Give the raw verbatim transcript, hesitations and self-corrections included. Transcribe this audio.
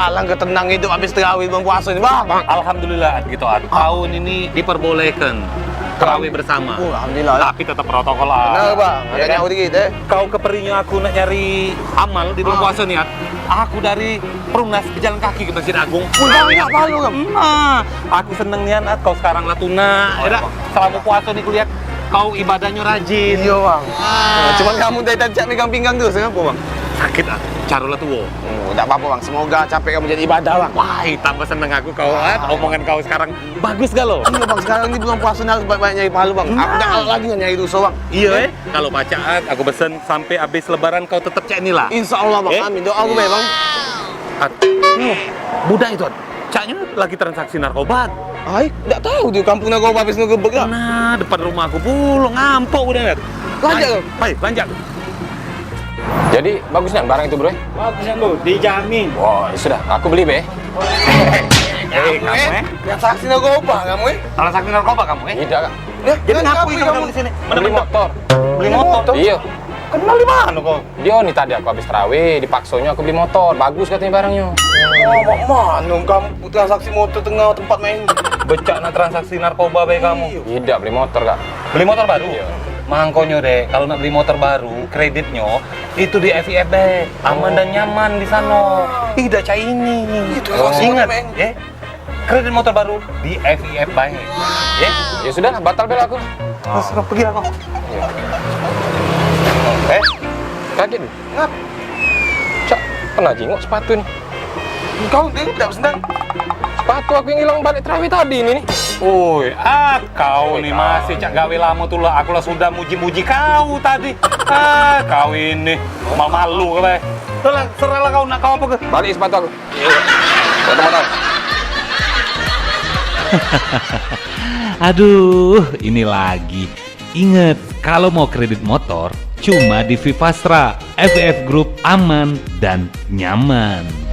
Alangkah tenang hidup habis terawih bulan puasa ni, Bang. Alhamdulillah, gitu, An. Tahun ini diperbolehkan terawih bersama. Oh, alhamdulillah. Tapi tetap protokol, An. Benar, Bang. Ada nyawa dikit, eh. Kau keperinyo aku nak nyari amal di bulan puasa ni, An. Aku dari Perumnas bejalan kaki ke Masjid Agung. Oh, banyak pahala, Bang. Nah, aku seneng nian, An, kau sekarang lah tunak, ya dak? Selama puasa ni kulihat kau ibadahnyo rajin. Iya, Bang. Cuman kamu dari tadi cak megang pinggang terus, kenapa, Bang? Sakit, An. Caro lah tuo. Oh, dak apa-apa, Bang. Semoga capek kamu jadi ibadah, Bang. Wah, tambah seneng aku kau, An. Omongan kau sekarang bagus galo. Iya, Bang. Sekarang ni bulan puasa ni harus banyak-banyak nyari pahala, Bang. Aku dak galak lagi nyari dosa, Bang. Iya, eh. Kalau pacak, An, aku pesen sampai habis lebaran kau tetap cak ni lah. Insya Allah, Bang. Amin. Doa aku baik, Bang. An, budak itu, An. Caknyo lagi transaksi narkoba. Ai, dak tahu di kampung narkoba habis ngegebek lah. Nah, depan rumah aku pulo ngampok budak ni. Lanjak, Bang. Hai, lanjak. Jadi, bagus nian barang itu, Bro? Bagus nian, Bro. Dijamin. Wah, ya sudah. Aku beli, Be. Eh, kamu, eh? Transaksi narkoba kamu, eh? Transaksi narkoba kamu, eh? Tidak, Kak. Jadi ngapain kamu di sini? Beli motor. Beli motor? Iya. Kenal di mana kau? Dia ni tadi aku habis terawih, dipaksonyo aku beli motor. Bagus katanya barangnya. Oh, mak mano kamu transaksi motor tengah tempat main? Becak nak transaksi narkoba bae kamu. Iya. Tidak, beli motor, Kak. Beli motor baru? Iya. Mangkonyo, Dek, kalau nak beli motor baru, kreditnyo itu di F I F bae. Aman dan nyaman di sana. Tidak cak ini. Itu transaksi motor main. Ingat, ya. Kredit motor baru di F I F Bank. Ya? Ya sudah, batal bela aku. Terus kau pergi lah kau. Iya. Eh, kaget. Ngap? Cak, pernah jingok sepatu ni. Kau dia tidak sendal. Sepatu aku yang hilang balik terawih tadi ni, ni. Oi, ah, kau ni masih cak gawe lamo tu lah. Aku lah sudah muji-muji kau tadi. Ah, kau ini. Malu-malu kau, eh. Dah lah, serahlah kau nak kau apa ke? Balik sepatu aku. Aduh, ini lagi. Inget, kalau mau kredit motor, cuma di Vivastra, F F Group, aman dan nyaman.